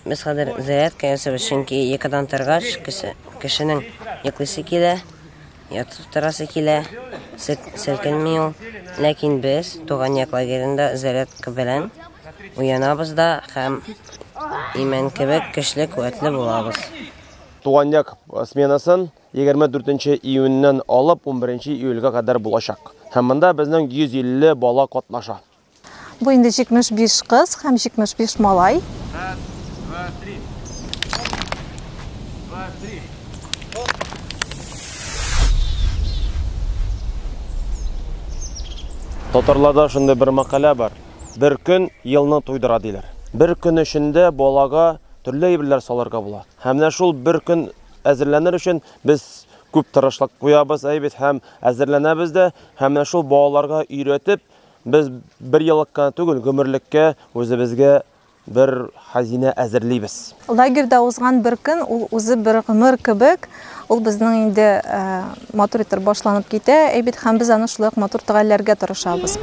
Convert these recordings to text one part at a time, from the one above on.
Без хәзер зарядка ясыйбыз, чөнки йокыдан торгач, кешенең йоклыйсы килә, ятып торасы килә, селкенми ул. Ләкин без Туган як лагеренда зарядка белән уянабыз да һәм имән кебек көчле, куәтле булабыз. Туган як сменасын 24 июньнән алып 11 июльгә кадәр булачак. Һәм монда безнең 150 бала катнаша. Бу инде 75 кыз һәм 75 малай. Раз, два, три. Два, три. Татарларда шундый бер мәкалә бар. Бер көн елны туйдыра диләр. Бер көн эчендә балага төрле әйберләр салырга була. Һәм менә шул бер көн әзерләнер өчен без күп тырышлык куябыз, әй бит, һәм әзерләнәбез дә, һәм менә шул балаларга өйрәтеп, без бер еллыкка түгел, гомерлеккә үзебезгә бер хәзинә әзерлибез. Лагерьда узган бер көн ул үзе бер гомер кебек, ул безнең инде матур итеп башланып китә, әй бит, һәм без аны шулай ук матур төгәлләргә тырышабыз.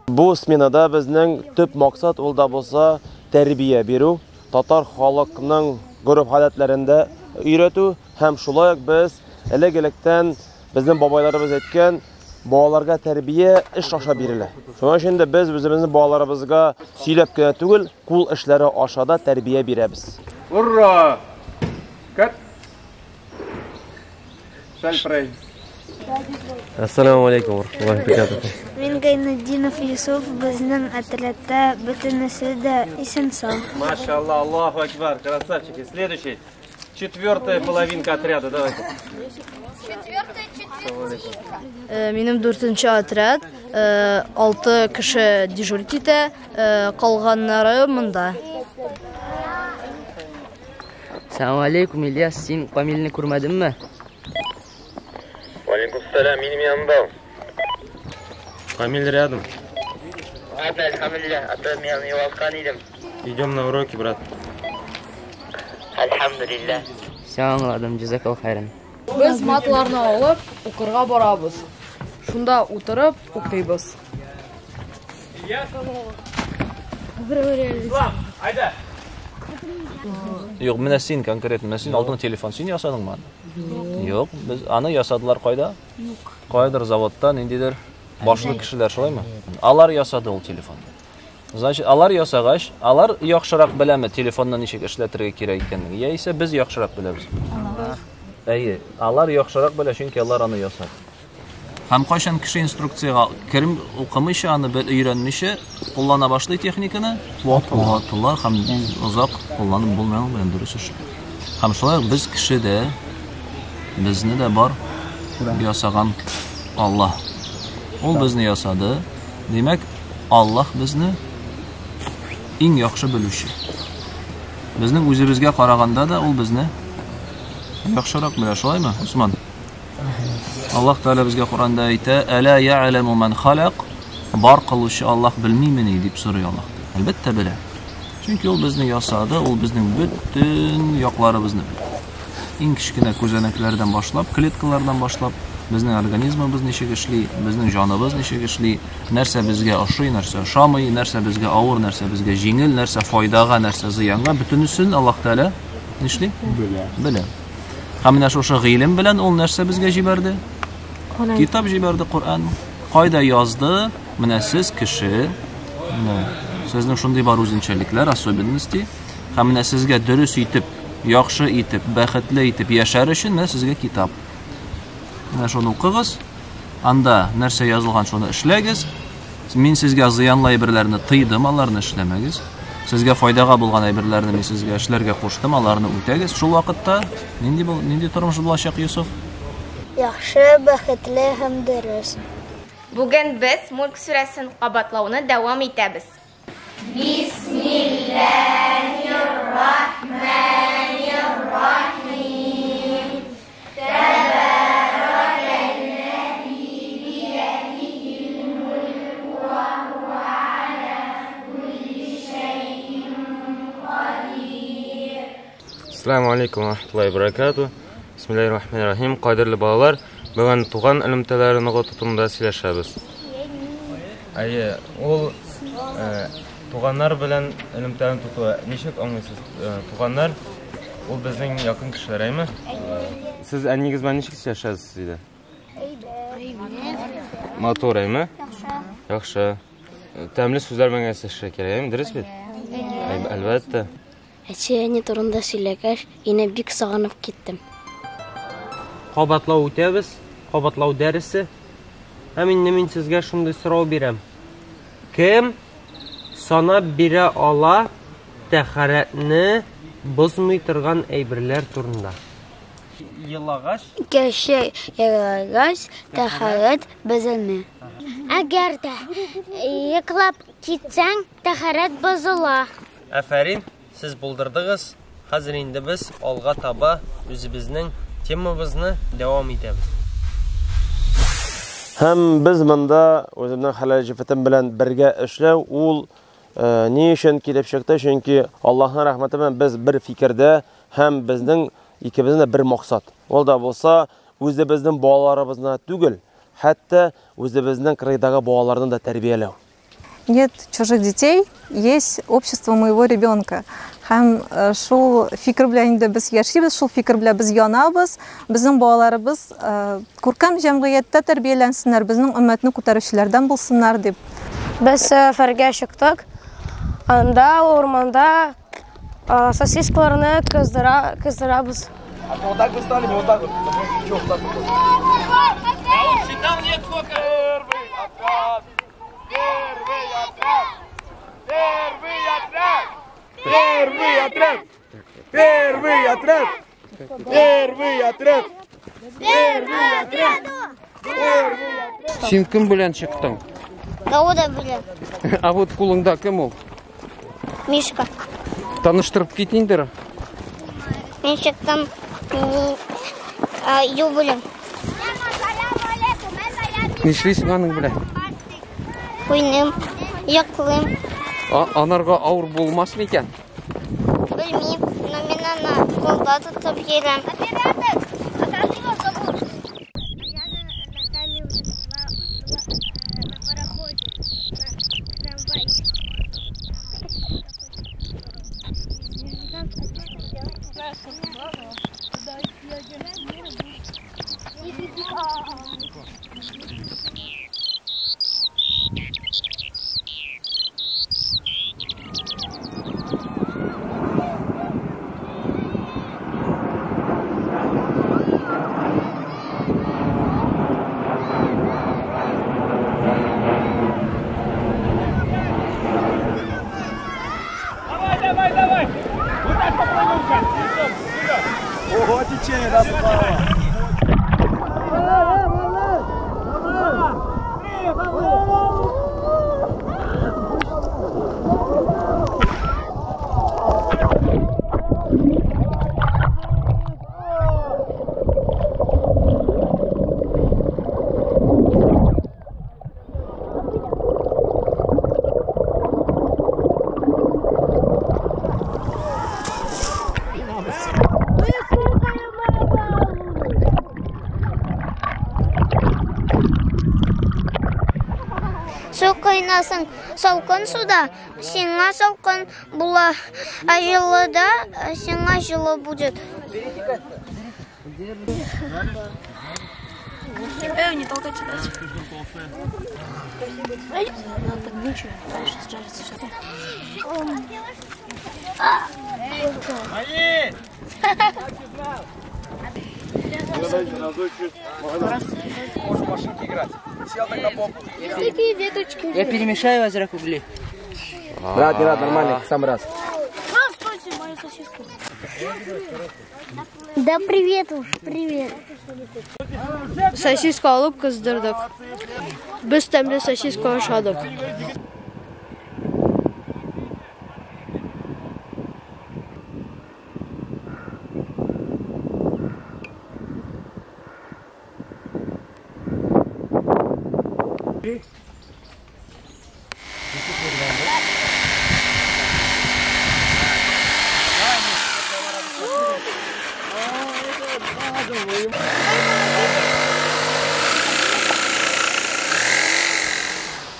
Бу сменада безнең төп максат ул да булса тәрбия бирү, татар халкының гореф-гадәтләрендә өйрәтү һәм шулай ук без элек-электән безнең бабайларыбыз әйткән балаларга тәрбия эш аша бирелә. Шуның өчен дә без үзебезнең балаларыбызга сөйләп кенә түгел, кул эшләре аша да тәрбия бирәбез. Ура! Кат! Шәл прей. Ассаламу алейкум ва рахматуллахи ва баракатуху. Мин Гайнетдинов Юсуф, безнең отрядта бөтенесе дә исән-сау. Машалла, Аллаху акбар, красавчики. Следующий. Четвертая половинка отряда, давайте. Четвертая четвертинка. Минем дүртенче отряд, 6 кеше дежурить итә, калганнары монда. Салам алейкум, Ильяс, син Камилне күрмәдеңме? Валейкум салам, минем янымда. Камиль рядом. Ладно, альхамдулилля, а то мин аны югалткан идем. Идем на уроки, брат. Альхамдулилля. Все аңладым, джазакаллах хайран. Без матларны алып, укырга барабыз. Шунда утырып укыйбыз. Ислам, айда. Юк, менә син конкретно, менә син алдың телефон, син ясадыңмы аны? Юк, без аны ясадылар кайда? Юк. Кайдыр заводта ниндидер башлы кешеләр, шулаймы? Алар ясады ул телефонны. Значит, алар ясагач, алар яхшырак беләме телефонны ничек эшләтергә кирәк икәнлеген, яисә без яхшырак беләбез? Алар. Әйе, алар яхшырак белә, чөнки алар аны ясады. Һәм кайчан кеше инструкциягә керим укымыйча, аны бер өйрәнмичә куллана башлый техниканы, ватыла һәм озак кулланып булмый аның белән дөрес эшли. Һәм шулай ук без кеше дә, безне дә бар ясаган Аллаһ. Ул безне ясады. Димәк, Аллаһ безне иң яхшы белүче. Безнең үзебезгә караганда да ул безне яхшырак белә, шулаймы, Усман? Аллаһ Тәгалә безгә Коръәндә әйтә: "Әла я'ламу ман халак?" Бар кылучы Аллаһ белмимени дип сорый Аллаһ. Әлбәттә белә. Чөнки ул безне ясады, ул безнең бөтен якларыбызны белә. Иң кечкенә күзәнәкләрдән башлап, клеткалардан башлап, безнең организмыбыз ничек эшли, безнең җаныбыз ничек эшли, нәрсә безгә ошый, нәрсә ошамый, нәрсә безгә авыр, нәрсә безгә җиңел, нәрсә файдага, нәрсә зыянга, бөтенесен Аллаһ Тәгалә нишли? Белә. Белә. Һәм менә шушы гыйлем белән ул нәрсә безгә җибәрде? Коръән. Китап җибәрде, Коръән. Кайда язды? Менә сез кеше, менә сезнең шундый бар үзенчәлекләр, особенности. Һәм менә сезгә дөрес итеп, яхшы итеп, бәхетле итеп яшәр өчен менә сезгә китап. Менә шуны укыгыз. Анда нәрсә язылган, шуны эшләгез. Мин сезгә зыянлы әйберләрне тыйдым, аларны эшләмәгез. Сезгә файдага булган әйберләрне мин сезгә эшләргә куштым, аларны үтәгез. Шул вакытта нинди тормыш булачак, Юсуф? Яхшы, бәхетле һәм дөрес. Бүген без Мульк сүрәсен кабатлауны дәвам итәбез. Бисмиллаһир-рахманир-рахим. Тәбәрәкәлләзи биядихил мульку ва һуа аля кулли шәйин кадир. Ассаламу алейкум ва рахматуллахи ва баракатух. Бисмиллаһир-рахманир-рахим. Кадерле балалар, Бүген туган элемтәләре ныгыту турында сөйләшәбез. Әйе, ул туганнар белән элемтәне тоту. Ничек аңлыйсыз? Туганнар ул безнең якын кешеләр, әйме? Сез әниегез белән ничек сөйләшәсез өйдә? Әйбәт. Матур, әйме? Яхшы. Яхшы. Тәмле сүзләр белән генә сөйләшергә кирәк, әйме? Дөрес бит? Әлбәттә. Әти-әни турында сөйләгәч, өйне бик сагынып киттем. Кабатлау үтәбез, кабатлау дәресе. Һәм инде мин сезгә шундый сорау бирәм. Кем санап бирә ала тәһарәтне бозмый торган әйберләр турында? Елагач. Кеше елагач, тәһарәт бозылмый. Әгәр дә йоклап китсәң, тәһарәт бозыла. Афәрин, сез булдырдыгыз. Хәзер инде без алга таба үзебезнең темабызны дәвам итәбез. Һәм без монда үземнең хәләл җефетем белән бергә эшләү ул ни өчен килеп чыкты? Чөнки Аллаһның рәхмәте белән без бер фикердә һәм безнең икебезнең дә бер максат. Ул да булса үзебезнең балаларыбызны түгел, хәтта үзебезнең кырыйдагы балаларны да тәрбияләү. Нет чужих детей, есть общество моего ребенка. Һәм шул фикер белән инде без яшибез, шул фикер белән без янабыз. Безнең балаларыбыз күркәм җәмгыятьтә тәрбияләнсеннәр, безнең өммәтне күтәрүчеләрдән булсыннар дип. Без сәфәргә чыктык. Анда урманда сосискаларны кыздырабыз. А то вот так вы стали, не вот так вот. Чё, вот так вот? Считал, нет, сколько? Первый отряд! Первый отряд! Первый отряд! Первый отряд! Первый отряд! Первый отряд! Первый отряд! Первый отряд! Син кем белән чыктың? Дауда белән. А вот кулыңда кем ул? Мишка. Таныштырып кит инде. Мин чыктым ю белән. Нишлисең аның белән? Уйныйм, йоклыйм. Анарга авыр булмас микән? Белмим, но мин аны кулда тотып йөрәм. Оператор, а как его зовут? Ого, течение, да, справа. Су коенасың салкын суда, сиңа салкын була, ә җылыда сиңа җылы будет. Эй, не толкайте, дайте. Надо так ничего, сейчас жарится сейчас. Мои! Можно в машинке играть. Сел так на попу. Такие веточки. Я перемешаю азрак угли. Брат, не надо, нормально, сам раз. А, стойте, мою сосиску. Да привет уж, привет. Сосиска алып кыздырдык. Без тәмле сосиска ашадык.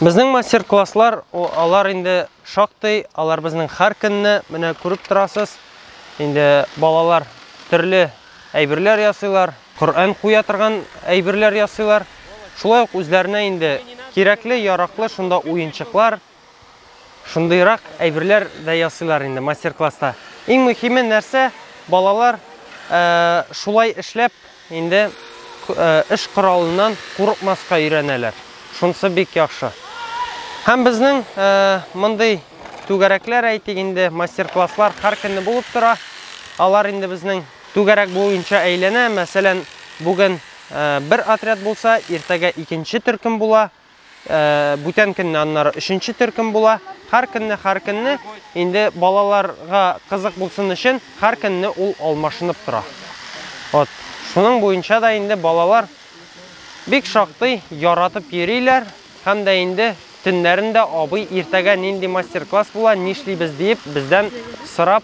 Безнең мастер-класслар, алар инде шактый, алар безнең һәр көнне, менә күреп торасыз. Инде балалар төрле әйберләр ясыйлар, Коръән куя торган әйберләр ясыйлар. Шулай ук үзләренә инде кирәкле, яраклы шунда уенчыклар, шундыйрак әйберләр дә ясыйлар инде мастер-класста. Иң мөһиме нәрсә, балалар шулай эшләп инде эш коралыннан курыкмаска өйрәнәләр. Шунысы бик яхшы. Һәм безнең мондый түгәрәкләр, әйтик инде, мастер-класслар һәр көнне булып тора. Алар инде безнең түгәрәк буенча әйләнә. Мәсәлән, бүген бер отряд булса, иртәгә икенче төркем була. Бүтән көнне аннары өченче төркем була. Һәр көнне, һәр көнне инде балаларга кызык булсын өчен һәр көнне ул алмашынып тора. Вот. Шуның буенча да инде балалар бик шактый яратып йөриләр һәм дә инде төннәрен дә абый иртәгә нинди мастер-класс була, нишлибез диеп бездән сорап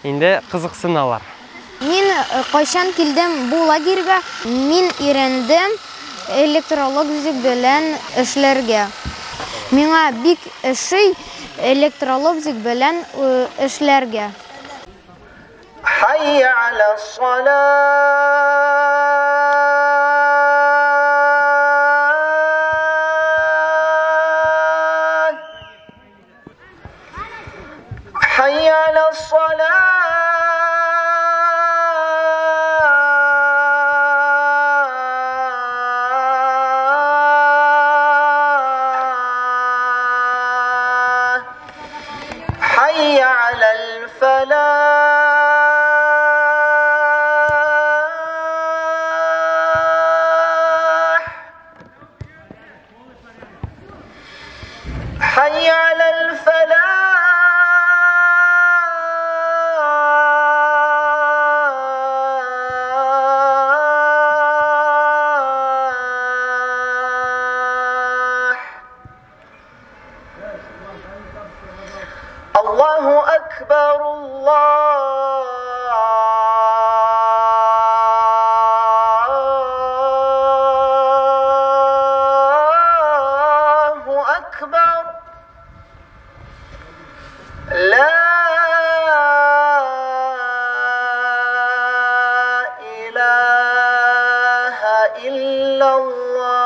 Инде кызыксыналар. Мин кайчан килдем бу лагерьга, мин өйрәндем электролобзик белән эшләргә. Миңа бик ошый электролобзик белән эшләргә. Хәйя аля-с-салах. Хәйя аля-с-салах. Хәйя аля-л-фәлах. Хәйя аля-л-фәлах. Аллаһу акбар, Аллаһу акбар. Ла илаһа иллаллаһ.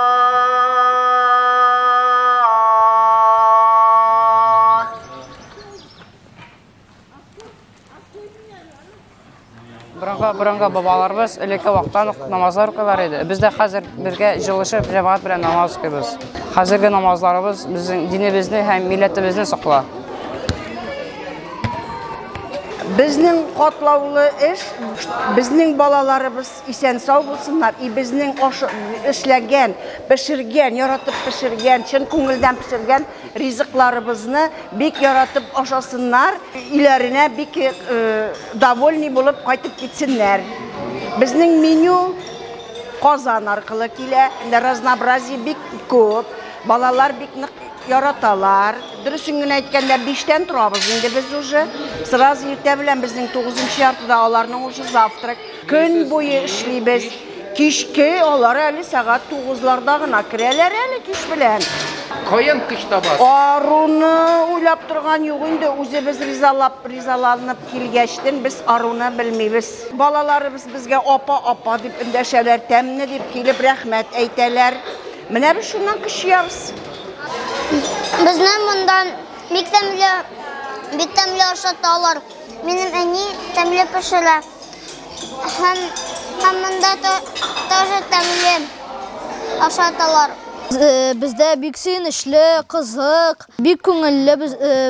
Борынгы борынгы бабаларыбыз элекке вакыттан ук намазлар укыйлар иде. Без дә хәзер бергә җылышып җәмәгать белән намаз укыйбыз. Хәзерге намазларыбыз безнең динебезне һәм милләтебезне сакла. Безнең катлаулы эш, безнең балаларыбыз исән-сау булсыннар, и безнең аш эшләгән, пешергән, яратып пешергән, чын күңелдән пешергән ризыкларыбызны бик яратып ашасыннар, өйләренә бик довольный булып кайтып китсеннәр. Безнең меню Казан аркылы килә, разнообразие бик күп, балалар бик нык яраталар. Дөресен генә әйткәндә, биштән торабыз инде без уже. Сразу иртә белән безнең тугызынчы яртыда аларның уже завтрак. Көн буе эшлибез. Кичке алар әле сәгать тугызларда гына керәләр әле кич белән. Каян көч табасыз? Аруны уйлап торган юк инде, үзебез ризалап, ризаланып килгәчтен без аруны белмибез. Балаларыбыз безгә апа, апа дип эндәшәләр, тәмне дип килеп рәхмәт әйтәләр. Менә без шуннан көч җыябыз. Безне монда бик тәмле, бик тәмле ашаталар. Минем әни тәмле пешерә. Һәм, һәм монда тоже тәмле ашаталар. Бездә бик сөенечле, кызык, бик күңелле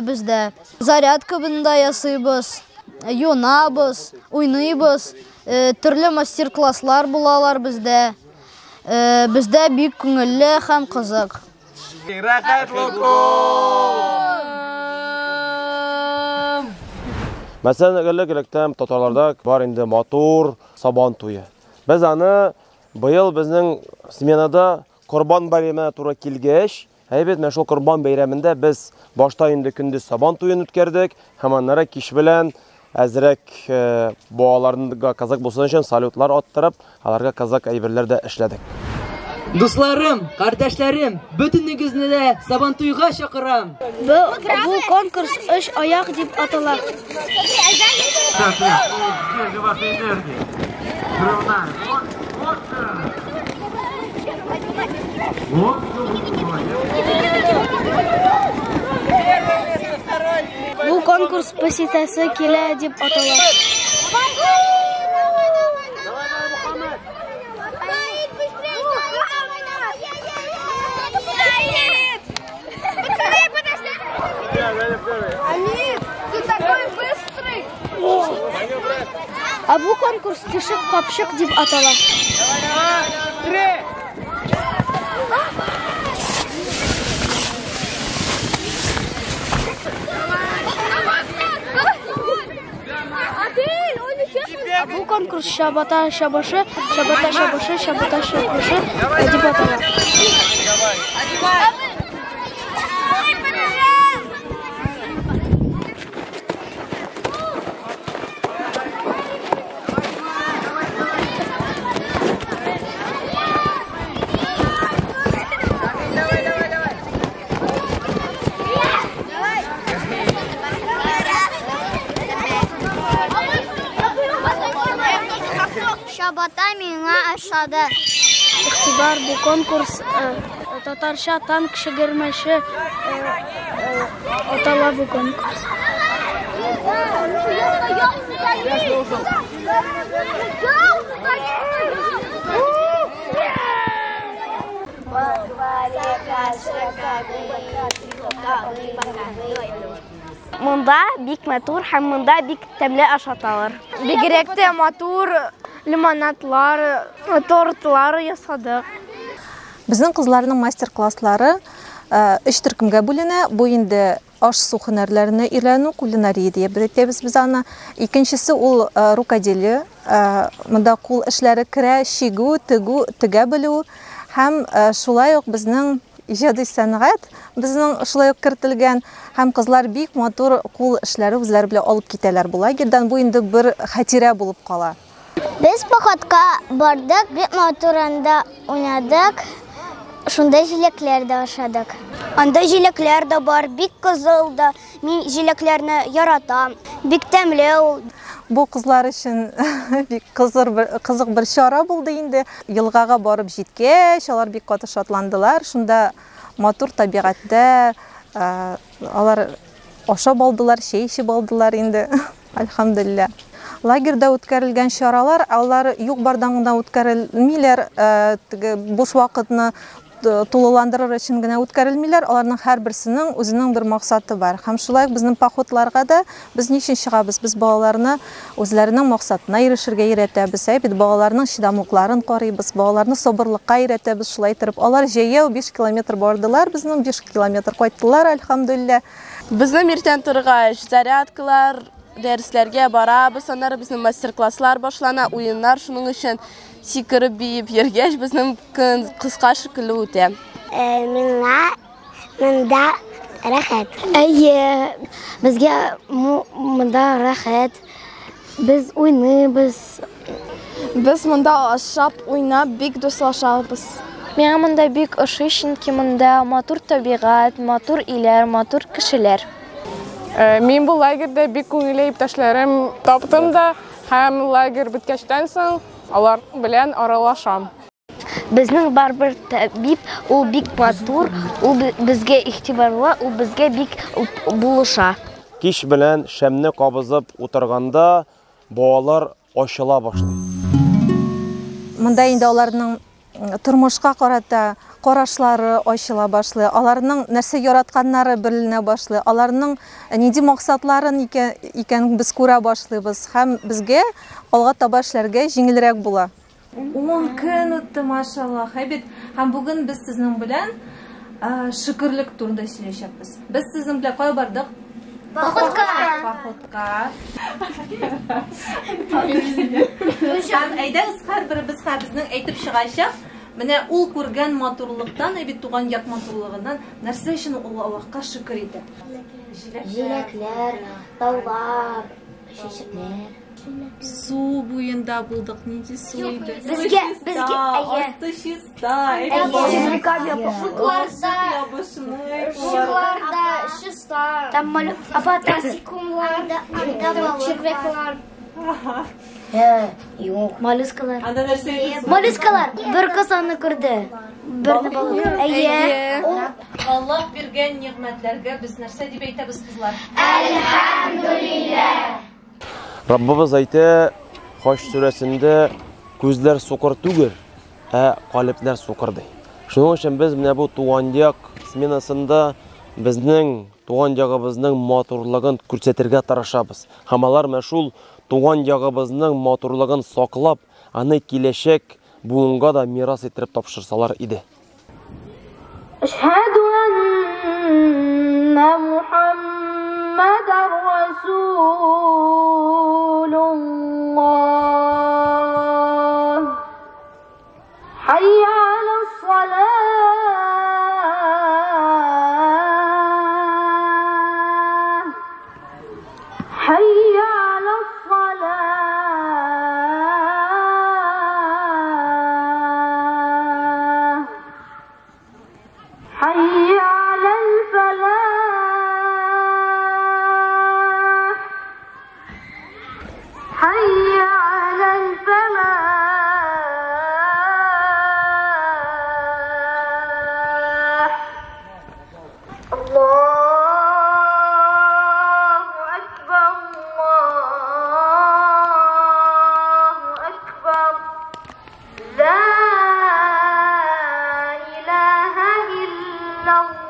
бездә. Зарядка монда ясыйбыз, юынабыз, уйныйбыз, төрле мастер-класслар булалар бездә. Бездә бик күңелле һәм кызык. Рәхәт лукум! Мәсәлән, элек-электән татарларда бар инде матур Сабан туе. Без аны быел безнең сменада Корбан бәйрәменә туры килгәч, әйбәт, менә шул Корбан бәйрәмендә без башта инде көндез Сабан туен үткәрдек һәм аннары кич белән әзрәк балаларга кызык булсын өчен салютлар аттырып, аларга кызык әйберләр дә эшләдек. Дусларым, кардәшләрем, бөтенегезне дә Сабантуйга чакырам. Бу, бу конкурс өч аяк дип атала. Бу конкурс песитәсе килә дип атала. Амир, ты такой быстрый! Ә бу конкурс тишек капчык дип атала. Ә бу конкурс чабата чабышы, чабата чабышы, чабата чабышы дип атала. Чабата миңа ошады. Игътибар, бу конкурс татарча танк шәгәрмәче атала бу конкурс. Монда бик матур һәм монда бик тәмле ашаталар. Бигрәк тә матур лимонадлар, тортлар ясадык. Безнең кызларның мастер-класслары өч төркемгә бүленә. Бу инде аш-су һөнәрләренә өйрәнү, кулинария диеп әйтәбез без аны. Икенчесе ул рукоделие, монда кул эшләре керә, чигү, тегү, тегә белү һәм шулай ук безнең иҗади сәнгать безнең шулай ук кертелгән һәм кызлар бик матур кул эшләре үзләре белән алып китәләр бу лагерьдан. Бу инде бер хатирә булып кала. Без походка бардык, бик матур анда уйнадык. Шунда җиләкләр дә ашадык. Анда җиләкләр дә бар, бик кызыл да. Мин җиләкләрне яратам. Бик тәмле ул. Бу кызлар өчен бик кызык бер чара булды инде. Елгага барып җиткәч, алар бик каты шатландылар. Шунда матур табигатьтә алар ашап алдылар, чәй эчеп алдылар инде. Альхамдулилла. Лагерьда үткәрелгән чаралар, алар юк бардан гына үткәрелмиләр, теге буш вакытны тулыландырыр өчен генә үткәрелмиләр, аларның һәрберсенең үзенең бер максаты бар. Һәм шулай ук безнең походларга да без ни өчен чыгабыз? Без балаларны үзләренең максатына ирешергә өйрәтәбез. Әй бит балаларның чыдамлыкларын карыйбыз, балаларны сабырлыкка өйрәтәбез. Шулай итеп, алар җәяү 5 километр бардылар, безнең 5 километр кайттылар, альхамдулилла. Безнең иртән торгач зарядкалар, дәресләргә барабыз, аннары безнең мастер-класслар башлана, уеннар, шуның өчен сикереп биеп йөргәч, безнең көн кыска шикелле үтә. Миңа монда рәхәт. Әйе, безгә монда рәхәт. Без уйныйбыз. Без монда ашап, уйнап, бик дуслашабыз. Миңа монда бик ошый, чөнки монда матур табигать, матур өйләр, матур кешеләр. Мин бу лагерьда бик күңелле иптәшләрем таптым да, һәм лагерь беткәчтән соң алар белән аралашам. Безнең бар бер табиб, ул бик матур, ул безгә игътибарлы, ул безгә бик булыша. Кич белән шәмне кабызып утырганда балалар ачыла башлый. Монда инде аларның тормышка карата карашлары ачыла башлый, аларның нәрсә яратканнары беленә башлый, аларның нинди максатларын икәнен без күрә башлыйбыз һәм безгә алга таба эшләргә җиңелрәк була. 10 көн үтте, машаллах, әйбәт. Һәм бүген без сезнең белән шөкерлек турында сөйләшәбез. Без сезнең белән кая бардык? Походка. Походка. Һәм әйдәгез, һәрберебез безнең әйтеп чыгачак. Менә ул күргән матурлыктан, әйбәт туган як матурлыгыннан нәрсә өчен ул Аллаһка шөкер итә? Җиләкләр, таулар, чәчәкләр. Су буенда булдык. Нинди су иде? Безгә, безгә, әйе. Асты чиста. Шукларда, шукларда чиста. Там апа насекомлар, там червяклар. Юк. Моллюскалар. Анда нәрсә иде? Моллюскалар. Бер кыз аны күрде. Берне балык. Әйе. Аллаһ биргән нигъмәтләргә без нәрсә дип әйтәбез, кызлар? Әлхәмдүлилләһ. Раббыбыз әйтә, Хаҗ сүрәсендә күзләр сукыр түгел, ә калебләр сукыр ди. Шуның өчен без менә бу туган як сменасында безнең туган ягыбызның матурлыгын күрсәтергә тырышабыз. Һәм алар менә шул туган ягыбызның матурлыгын саклап, аны киләчәк буынга да мирас иттереп тапшырсалар иде. Әшһәдү әннә Мухаммадар Расулуллах. Хәйя алас-салах. Хәйя алас-салах. حي على الفلاح حي على الفلاح الله أكبر الله أكبر لا إله إلا الله.